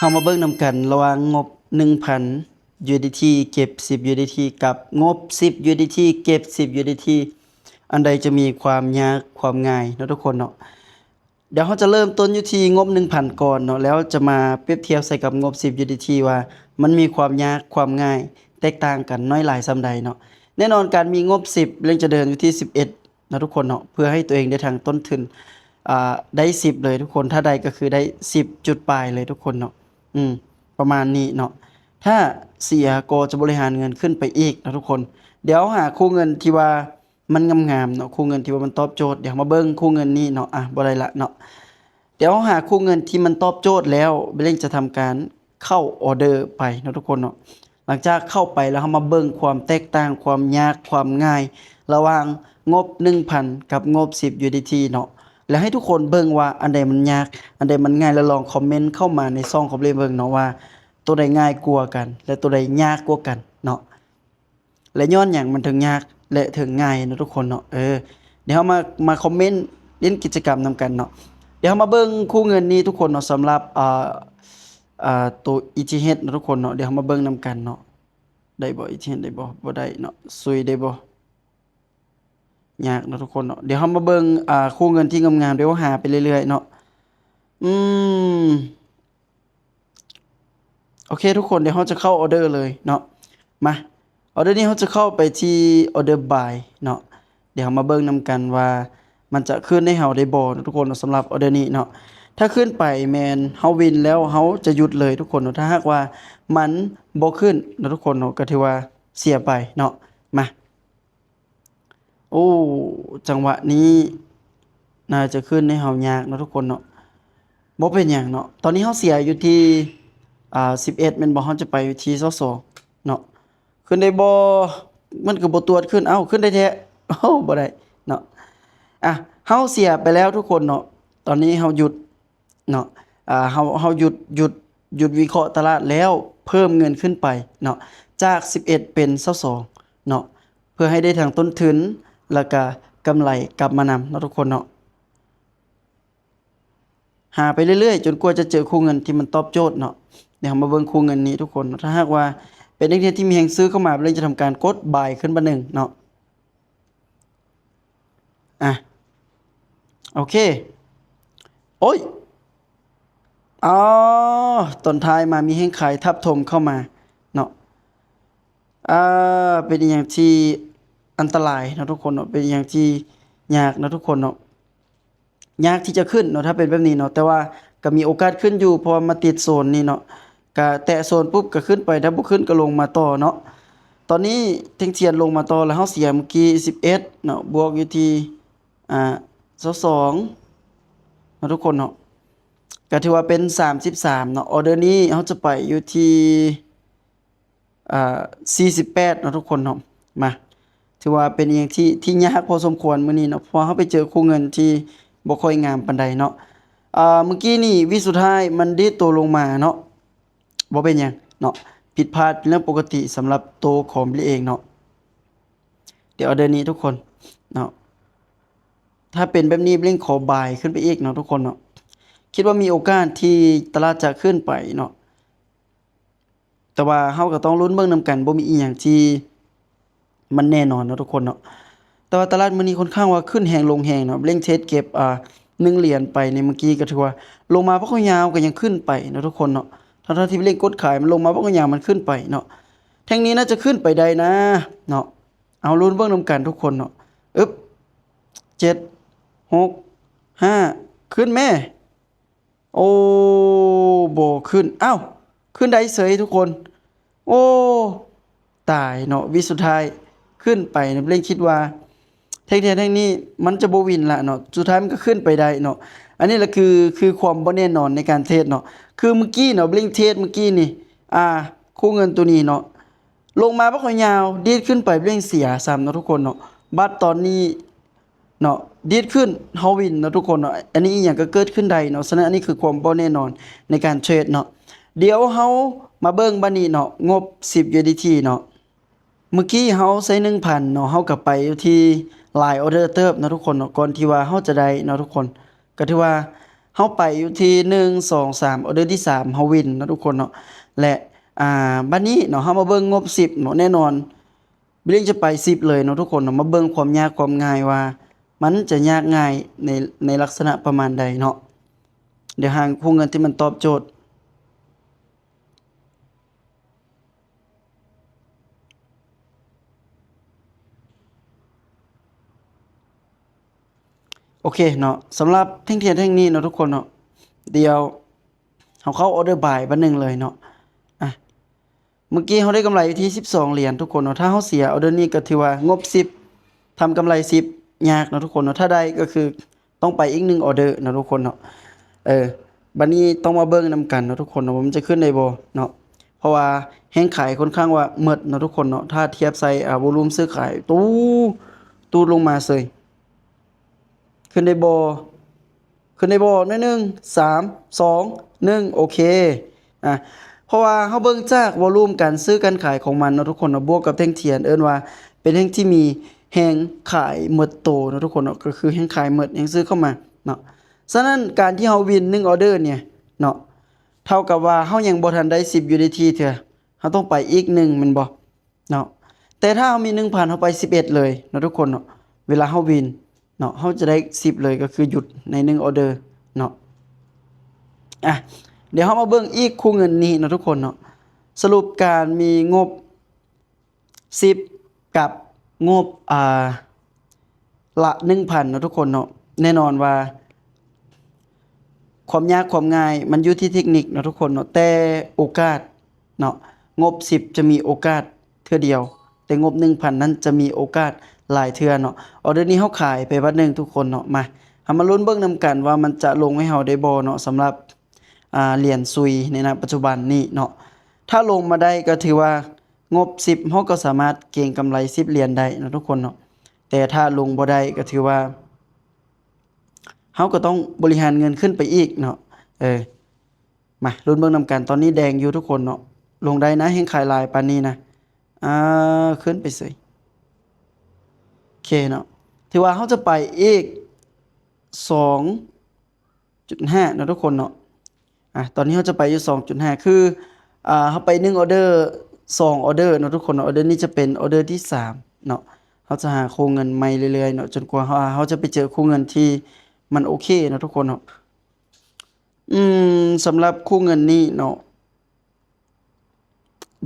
ເຮົາມາເບິ່ງນຳກັນລະຫວ່າງງົບໜຶ່ງພັນ USDT ເກັບສິບ USDT ກັບງົບສິບ USDT ເກັບສິບ USDT ອັນໃດຈະມີຄວາມຍາກຄວາມງ່າຍເນາະທຸກຄົນເນາະ. ດຽວເຮົາຈະເລີ່ມຕົ້ນຢູ່ທີ່ງົບໜຶ່ງພັນກ່ອນເນາະ ແລ້ວຈະມາປຽບທຽບໃສ່ກັບງົບສິບ USDT ວ່າມັນມີຄວາມຍາກຄວາມງ່າຍແຕກຕ່າງກັນນ້ອຍຫຼາຍສ່ຳໃດເນາະ. ແນ່ນອນການມີງົບສິບ ເລັງຈະເດີນຢູ່ທີ່ສິບເອັດ ເນາະທຸກຄົນເນາະ ເພື່ອໃຫ້ຕົວເອງໄດ້ທັງຕົ້ນທຶນ ອ່າ ໄດ້ສິບເລີຍທຸກຄົນ ຖ້າໄດ້ກໍຄືໄດ້ສິບຈຸດປາຍເລີຍທຸກຄົນເນາະ ອືມ ປະມານນີ້ເນາະ. ຖ້າເສຍກໍຈະບໍລິຫານເງິນຂຶ້ນໄປອີກເນາະທຸກຄົນ. ດຽວເຮົາຫາຄູ່ເງິນທີ່ວ່າມັນງາມໆເນາະ ຄູ່ເງິນທີ່ວ່າມັນຕອບໂຈດ. ດຽວເຮົາມາເບິ່ງຄູ່ເງິນນີ້ເນາະ ອ່າ ບໍ່ໄດ້ລະເນາະ. ດຽວເຮົາຫາຄູ່ເງິນທີ່ມັນຕອບໂຈດແລ້ວ ເລັງຈະທຳການ ເຂົ້າອໍເດີໄປເນາະທຸກຄົນເນາະ. ຫຼັງຈາກເຂົ້າໄປແລ້ວ ເຮົາມາເບິ່ງຄວາມແຕກຕ່າງ ຄວາມຍາກ ຄວາມງ່າຍ ລະຫວ່າງງົບໜຶ່ງພັນກັບງົບສິບ USDT ເນາະ ແລ້ວໃຫ້ທຸກຄົນເບິ່ງວ່າອັນໃດມັນຍາກ ອັນໃດມັນງ່າຍ ແລ້ວລອງຄອມເມັນເຂົ້າມາໃນຊ່ອງຄອມເມັນເບິ່ງເນາະ ວ່າໂຕໃດງ່າຍກວ່າກັນ ແລະ ໂຕໃດຍາກກວ່າກັນເນາະ. ແລະ ຍ້ອນຫຍັງມັນເຖິງຍາກ ແລະ ເຖິງງ່າຍເນາະທຸກຄົນເນາະ. ເອີ ດຽວເຮົາມາ ມາຄອມເມັນຫຼິ້ນກິດຈະກຳນຳກັນເນາະ. ດຽວເຮົາມາເບິ່ງຄູ່ເງິນນີ້ທຸກຄົນເນາະ ສຳລັບ ອ່າ ອ່າ ໂຕ ETH ເນາະທຸກຄົນເນາະ. ດຽວເຮົາມາເບິ່ງນຳກັນເນາະ ໄດ້ບໍ່ ETH ໄດ້ບໍ່? ບໍ່ໄດ້ເນາະ. ຊຸຍໄດ້ບໍ່? ຍາກເນາະທຸກຄົນເນາະ. ດຽວເຮົາມາເບິ່ງ ອ່າ ຄູ່ເງິນທີ່ງາມໆ ດຽວຫາໄປເລື້ອຍໆເນາະ. ອືມ ໂອເຄທຸກຄົນ ດຽວເຮົາຈະເຂົ້າອໍເດີເລີຍເນາະ. ມາ ອໍເດີນີ້ເຮົາຈະເຂົ້າໄປທີ່ອໍເດີບາຍເນາະ. ດຽວເຮົາມາເບິ່ງນຳກັນວ່າມັນຈະຂຶ້ນໃຫ້ເຮົາໄດ້ບໍ່ເນາະທຸກຄົນເນາະ ສຳລັບອໍເດີນີ້ເນາະ. ຖ້າຂຶ້ນໄປແມ່ນເຮົາວິນແລ້ວ ເຮົາຈະຢຸດເລີຍທຸກຄົນເນາະ. ຖ້າຫາກວ່າມັນບໍ່ຂຶ້ນເນາະທຸກຄົນເນາະ ກໍຖືວ່າເສຍໄປເນາະ. ມາ ໂອ້ ຈັງຫວະນີ້ໜ້າຈະຂຶ້ນໃຫ້ເຮົາຍາກເນາະທຸກຄົນເນາະ. ບໍ່ເປັນຫຍັງເນາະ. ຕອນນີ້ເຮົາເສຍຢູ່ທີ່ ອ່າ ສິບເອັດແມ່ນບໍ່? ເຮົາຈະໄປຢູ່ທີ່ຊາວສອງເນາະ. ຂຶ້ນໄດ້ບໍ່? ມັນກໍບໍ່ຕວດຂຶ້ນ. ເອົ້າ ຂຶ້ນໄດ້ແທ້. ໂອ້ ບໍ່ໄດ້ເນາະ. ອ່ະ ເຮົາເສຍໄປແລ້ວທຸກຄົນເນາະ. ຕອນນີ້ເຮົາຢຸດ ເນາະ ອ່າ ເຮົາ ເຮົາຢຸດ ຢຸດ ຢຸດວິເຄາະຕະຫຼາດແລ້ວ ເພີ່ມເງິນຂຶ້ນໄປເນາະ ຈາກສິບເອັດເປັນຊາວສອງເນາະ ເພື່ອໃຫ້ໄດ້ທັງຕົ້ນທຶນ ແລ້ວກະກຳໄລກັບມານຳເນາະທຸກຄົນເນາະ. ຫາໄປເລື້ອຍໆ ຈົນກວ່າຈະເຈີຄູ່ເງິນທີ່ມັນຕອບໂຈດເນາະ. ດຽວເຮົາມາເບິ່ງຄູ່ເງິນນີ້ທຸກຄົນເນາະ. ຖ້າຫາກວ່າເປັນນັກລຽນທີ່ມີແຮງຊື້ເຂົ້າມາ ເຮົາຈະທຳການກົດບາຍຂຶ້ນບາດໜຶ່ງເນາະ. ອ່ະ ໂອເຄ ໂອ້ຍ ອໍ ຕອນທ້າຍມາມີແຮງຂາຍທັບຖົມເຂົ້າມາເນາະ. ອ່າ ເປັນອີ່ຫຍັງທີ່ອັນຕະລາຍເນາະທຸກຄົນເນາະ ເປັນອີ່ຫຍັງທີ່ຍາກເນາະທຸກຄົນເນາະ. ຍາກທີ່ຈະຂຶ້ນເນາະ ຖ້າເປັນແບບນີ້ເນາະ ແຕ່ວ່າກໍມີໂອກາດຂຶ້ນຢູ່ ເພາະວ່າມາຕິດໂຊນນີ້ເນາະ ກະແຕະໂຊນປຸບກະຂຶ້ນໄປ ຖ້າບໍ່ຂຶ້ນກະລົງມາຕໍ່ເນາະ. ຕອນນີ້ແທ່ງທຽນລົງມາຕໍ່ແລ້ວ ເຮົາເສຍມື້ກີ້ສິບເອັດເນາະ ບວກຢູ່ທີ່ ອ່າ ຊາວສອງເນາະທຸກຄົນເນາະ ກະຖືວ່າເປັນສາມສິບສາມເນາະ. ອໍເດີນີ້ເຮົາຈະໄປຢູ່ທີ່ ອ່າ ສີ່ສິບແປດເນາະທຸກຄົນເນາະ. ມາ ຖືວ່າເປັນອີ່ຫຍັງທີ່ ທີ່ຍາກພໍສົມຄວນມື້ນີ້ເນາະ ເພາະວ່າເຮົາໄປເຈີຄູ່ເງິນທີ່ບໍ່ຄ່ອຍງາມປານໃດເນາະ. ອ່າ ມື້ກີ້ນີ້ວິສຸດທ້າຍມັນດີດໂຕລົງມາເນາະ ບໍ່ເປັນຫຍັງເນາະ ຜິດພາດເປັນເລື່ອງປົກກະຕິສຳລັບໂຕຂອງບິລເອງເນາະ. ດຽວອໍເດີນີ້ທຸກຄົນເນາະ ຖ້າເປັນແບບນີ້ເລັງຂໍບາຍຂຶ້ນໄປອີກເນາະທຸກຄົນເນາະ. ຄິດວ່າມີໂອກາດທີ່ຕະຫຼາດຈະຂຶ້ນໄປເນາະ ແຕ່ວ່າເຮົາກໍຕ້ອງລຸ້ນເບິ່ງນຳກັນ ບໍ່ມີອີ່ຫຍັງທີ່ມັນແນ່ນອນເນາະທຸກຄົນເນາະ. ແຕ່ວ່າຕະຫຼາດມື້ນີ້ຄ່ອນຂ້າງວ່າຂຶ້ນແຮງລົງແຮງເນາະ ເລັງເທຣດເກັບ ອ່າ ໜຶ່ງຫຼຽນໄປໃນມື້ກີ້ ກໍຖືວ່າລົງມາພັກຍາວກໍຍັງຂຶ້ນໄປເນາະທຸກຄົນເນາະ. ທັງໆທີ່ເລັງກົດຂາຍ ມັນລົງມາພັກຍາວມັນຂຶ້ນໄປເນາະ. ແທ່ງນີ້ໜ້າຈະຂຶ້ນໄປໄດ້ນະເນາະ. ເອົາ ລຸ້ນເບິ່ງນຳກັນທຸກຄົນເນາະ. ອຶບ ເຈັດ ຫົກ ຫ້າ ຂຶ້ນແມ້. ໂອ້ ບໍ່ຂຶ້ນ. ອ້າວ ຂຶ້ນໄດ້ເສີຍທຸກຄົນ. ໂອ້ ຕາຍເນາະ ວິສຸດທ້າຍຂຶ້ນໄປເນາະ. ເລັງຄິດວ່າແທ່ງແທ້ແທ່ງນີ້ມັນຈະບໍ່ວິນລະເນາະ ສຸດທ້າຍມັນກໍຂຶ້ນໄປໄດ້ເນາະ. ອັນນີ້ລະຄື ຄືຄວາມບໍ່ແນ່ນອນໃນການເທຣດເນາະ. ຄືມື້ກີ້ເນາະ ເລັງເທຣດມື້ກີ້ນີ້ ອ່າ ຄູ່ເງິນໂຕນີ້ເນາະ ລົງມາບັກຍາວ ດີດຂຶ້ນໄປ ເລັງເສຍຊ້ຳເນາະທຸກຄົນເນາະ. ບັດຕອນນີ້ ເນາະ ດີດຂຶ້ນ ເຮົາວິນເນາະທຸກຄົນເນາະ. ອັນນີ້ອີ່ຫຍັງກໍເກີດຂຶ້ນໄດ້ເນາະ. ສະນັ້ນ ອັນນີ້ຄືຄວາມບໍ່ແນ່ນອນໃນການເທຣດເນາະ. ດຽວເຮົາມາເບິ່ງບາດນີ້ເນາະ ງົບສິບ USDT ເນາະ. ມື້ກີ້ເຮົາໃຊ້ໜຶ່ງພັນເນາະ ເຮົາກໍໄປຢູ່ທີ່ຫຼາຍອໍເດີເຕີບເນາະທຸກຄົນເນາະ ກ່ອນທີ່ວ່າເຮົາຈະໄດ້ເນາະທຸກຄົນ. ກໍຖືວ່າ ເຮົາໄປຢູ່ທີ່ໜຶ່ງ ສອງ ສາມ ອອເດີທີສາມ ເຮົາວິນເນາະທຸກຄົນເນາະ. ແລະ ອ່າ ບັດນີ້ເນາະ ເຮົາມາເບິ່ງງົບສິບເນາະ. ແນ່ນອນ ບິລລິງຈະໄປສິບເລີຍເນາະທຸກຄົນເນາະ. ມາເບິ່ງຄວາມຍາກຄວາມງ່າຍວ່າມັນຈະຍາກງ່າຍໃນ ໃນລັກສະນະປະມານໃດເນາະ. ດຽວຫາຄູ່ເງິນທີ່ມັນຕອບໂຈດ. ໂອເຄເນາະ, ສຳລັບແທ່ງທຽນແທ່ງນີ້ເນາະທຸກຄົນເນາະ, ດຽວເຮົາເຂົ້າ order buy ບັດໜຶ່ງເລີຍເນາະ. ອ່ະ ເມື່ອກີ້ເຮົາໄດ້ກຳໄລຢູ່ທີ່ສິບສອງຫຼຽນທຸກຄົນເນາະ. ຖ້າເຮົາເສຍ order ນີ້ກໍຖືວ່າງົບສິບ ທຳກຳໄລສິບ ຍາກເນາະທຸກຄົນເນາະ. ຖ້າໄດ້ກໍຄື ຕ້ອງໄປອີກໜຶ່ງ order ເນາະທຸກຄົນເນາະ. ເອີ ບັດນີ້ຕ້ອງມາເບິ່ງນຳກັນເນາະທຸກຄົນເນາະ ວ່າມັນຈະຂຶ້ນໄດ້ບໍ່ເນາະ. ເພາະວ່າແຮງຂາຍຂ້ອນຂ້າງວ່າໝົດເນາະທຸກຄົນເນາະ. ຖ້າທຽບໃສ່ ອ່າ ວໍລຸ່ມຊື້ຂາຍ ຕູດ ຕູດລົງມາເສີຍ. ຂຶ້ນໄດ້ບໍ່? ຂຶ້ນໄດ້ບໍ່? ໜ້ອຍໜຶ່ງ ສາມ ສອງ ໜຶ່ງ ໂອເຄ. ອ່າ ເພາະວ່າເຮົາເບິ່ງຈາກວໍລຸ່ມການຊື້ການຂາຍຂອງມັນເນາະທຸກຄົນເນາະ, ບວກກັບແທ່ງທຽນ ເອີ້ນວ່າເປັນແທ່ງທີ່ມີແຮງຂາຍໝົດໂຕເນາະທຸກຄົນເນາະ, ກໍຄືແຮງຂາຍໝົດ ແຮງຊື້ເຂົ້າມາເນາະ. ສະນັ້ນ ການທີ່ເຮົາວິນໜຶ່ງ order ນີ້ເນາະ ເທົ່າກັບວ່າເຮົາຍັງບໍ່ທັນໄດ້ສິບ USDT ເທື່ອ, ເຮົາຕ້ອງໄປອີກໜຶ່ງ ແມ່ນບໍ່? ເນາະ. ແຕ່ຖ້າເຮົາມີໜຶ່ງພັນ ເຮົາໄປສິບເອັດເລີຍເນາະທຸກຄົນເນາະ. ເວລາເຮົາວິນເນາະ ເຮົາຈະໄດ້ສິບເລີຍ ກໍຄືຢຸດໃນໜຶ່ງ order ເນາະ. ອ່ະ ດຽວເຮົາມາເບິ່ງອີກຄູ່ເງິນນີ້ເນາະທຸກຄົນເນາະ. ສະຫຼຸບການມີງົບສິບ ກັບງົບ ອ່າ ລະໜຶ່ງພັນເນາະທຸກຄົນເນາະ. ແນ່ນອນວ່າຄວາມຍາກຄວາມງ່າຍມັນຢູ່ທີ່ເທັກນິກເນາະທຸກຄົນເນາະ, ແຕ່ໂອກາດເນາະ ງົບສິບຈະມີໂອກາດເທື່ອດຽວ, ແຕ່ງົບໜຶ່ງພັນນັ້ນຈະມີໂອກາດຫຼາຍເທື່ອເນາະ. ອອເດີນີ້ເຮົາຂາຍໄປບາດໜຶ່ງທຸກຄົນເນາະ. ມາ ເຮົາມາລຸ້ນເບິ່ງນຳກັນວ່າມັນຈະລົງໃຫ້ເຮົາໄດ້ບໍ່ເນາະ, ສຳລັບ ອ່າ ຫຼຽນຊຸຍໃນ ນະ ປັດຈຸບັນນີ້ເນາະ. ຖ້າລົງມາໄດ້ກໍຖືວ່າງົບສິບ ເຮົາກໍສາມາດເກັງກຳໄລສິບຫຼຽນໄດ້ເນາະທຸກຄົນເນາະ. ແຕ່ຖ້າລົງບໍ່ໄດ້ກໍຖືວ່າ ເຮົາກໍຕ້ອງບໍລິຫານເງິນຂຶ້ນໄປອີກເນາະ. ເອີ ມາລຸ້ນເບິ່ງນຳກັນ. ຕອນນີ້ແດງຢູ່ທຸກຄົນເນາະ. ລົງໄດ້ນະ, ແຮງຂາຍຫຼາຍປານນີ້ນະ. ອ່າ ຂຶ້ນໄປເສີຍ. ໂອເຄເນາະ, ຖືວ່າເຮົາຈະໄປອີກສອງຈຸດຫ້າເນາະທຸກຄົນເນາະ. ອ່າ ຕອນນີ້ເຮົາຈະໄປຢູ່ສອງຈຸດຫ້າ ຄື ອ່າ ເຮົາໄປໜຶ່ງ order ສອງ order ເນາະທຸກຄົນເນາະ. ອອເດີນີ້ຈະເປັນ order ທີສາມເນາະ. ເຮົາຈະຫາຄູ່ເງິນໃໝ່ເລື້ອຍໆເນາະ ຈົນກວ່າເຮົາ ເຮົາຈະໄປເຈີຄູ່ເງິນທີ່ມັນໂອເຄເນາະທຸກຄົນເນາະ. ອືມ ສຳລັບຄູ່ເງິນນີ້ເນາະ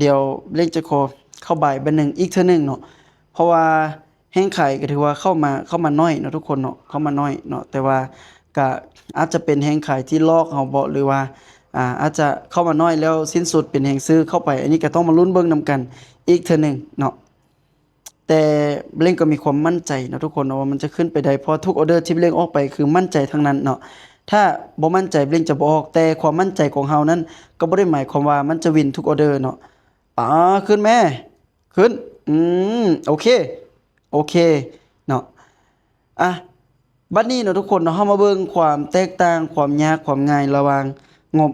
ດຽວເລັກຈະຂໍເຂົ້າບາຍບາດໜຶ່ງອີກເທື່ອໜຶ່ງເນາະ, ເພາະວ່າແຮງຂາຍກໍຖືວ່າເຂົ້າມາ ເຂົ້າມາໜ້ອຍເນາະທຸກຄົນເນາະ, ເຂົ້າມາໜ້ອຍເນາະ. ແຕ່ວ່າກໍອາດຈະເປັນແຮງຂາຍທີ່ຫຼອກເຮົາບໍ ຫຼືວ່າ ອາ ອາດຈະເຂົ້າມາໜ້ອຍແລ້ວສິ້ນສຸດເປັນແຮງຊື້ເຂົ້າໄປ. ອັນນີ້ກໍຕ້ອງມາລຸ້ນເບິ່ງນຳກັນອີກເທື່ອໜຶ່ງເນາະ. ແຕ່ເລັງກໍມີຄວາມໝັ້ນໃຈເນາະທຸກຄົນເນາະ ວ່າມັນຈະຂຶ້ນໄປໄດ້, ເພາະທຸກອອເດີທີ່ເລັງອອກໄປຄືໝັ້ນໃຈທັງນັ້ນເນາະ. ຖ້າບໍ່ໝັ້ນໃຈເລັງຈະບໍ່ອອກ, ແຕ່ຄວາມໝັ້ນໃຈຂອງເຮົານັ້ນກໍບໍ່ໄດ້ໝາຍຄວາມວ່າມັນຈະວິນທຸກອອເດີເນາະ. ປາ ຂຶ້ນແມ້ ຂຶ້ນ. ອືມ ໂອເຄ ໂອເຄເນາະ. ອ່ະ ບັດນີ້ເນາະທຸກຄົນເນາະ, ເຮົາມາເບິ່ງຄວາມແຕກຕ່າງ ຄວາມຍາກ ຄວາມງ່າຍລະຫວ່າງງົບ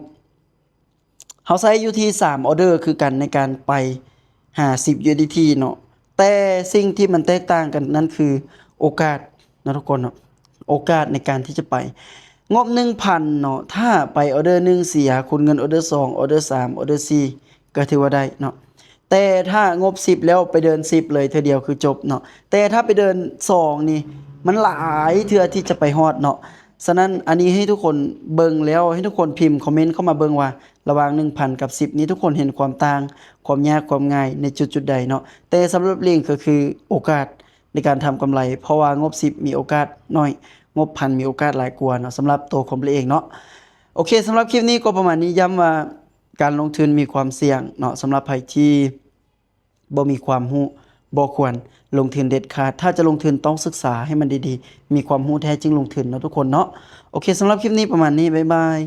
ເຮົາໃຊ້ຢູ່ທີ່ສາມອອເດີຄືກັນໃນການໄປຫາສິບຢູເອັສດີທີເນາະ, ແຕ່ສິ່ງທີ່ມັນແຕກຕ່າງກັນນັ້ນຄືໂອກາດເນາະທຸກຄົນເນາະ, ໂອກາດໃນການທີ່ຈະໄປ. ງົບໜຶ່ງພັນເນາະ, ຖ້າໄປອອເດີໜຶ່ງເສຍ, ຄູນເງິນອອເດີສອງ, ອອເດີສາມ, ອອເດີສີ່ ກໍຖືວ່າໄດ້ເນາະ. ແຕ່ຖ້າງົບສິບແລ້ວໄປເດີນສິບເລີຍເທື່ອດຽວຄືຈົບເນາະ, ແຕ່ຖ້າໄປເດີນສອງນີ້ ມັນຫຼາຍເທື່ອທີ່ຈະໄປຮອດເນາະ. ສະນັ້ນ ອັນນີ້ໃຫ້ທຸກຄົນເບິ່ງແລ້ວ ໃຫ້ທຸກຄົນພິມຄອມເມັນເຂົ້າມາເບິ່ງວ່າ ລະຫວ່າງໜຶ່ງພັນກັບສິບນີ້ ທຸກຄົນເຫັນຄວາມຕ່າງ ຄວາມຍາກຄວາມງ່າຍໃນຈຸດໆໃດເນາະ. ແຕ່ສຳລັບເລັງກໍຄືໂອກາດໃນການທຳກຳໄລ, ເພາະວ່າງົບສິບມີໂອກາດໜ້ອຍ, ງົບພັນມີໂອກາດຫຼາຍກວ່າເນາະ ສຳລັບໂຕຂອງເລັງເອງເນາະ. ໂອເຄ ສຳລັບຄລິບນີ້ກໍປະມານນີ້, ຢ້ຳວ່າການລົງທຶນມີຄວາມສ່ຽງເນາະ, ສຳລັບໃຜທີ່ ບໍ່ມີຄວາມຮູ້ ບໍ່ຄວນລົງທຶນເດັດຂາດ. ຖ້າຈະລົງທຶນຕ້ອງສຶກສາໃຫ້ມັນດີໆ, ມີຄວາມຮູ້ແທ້ຈຶ່ງລົງທຶນເນາະທຸກຄົນເນາະ. ໂອເຄ ສຳລັບຄລິບນີ້ປະມານນີ້, ບາຍບາຍ.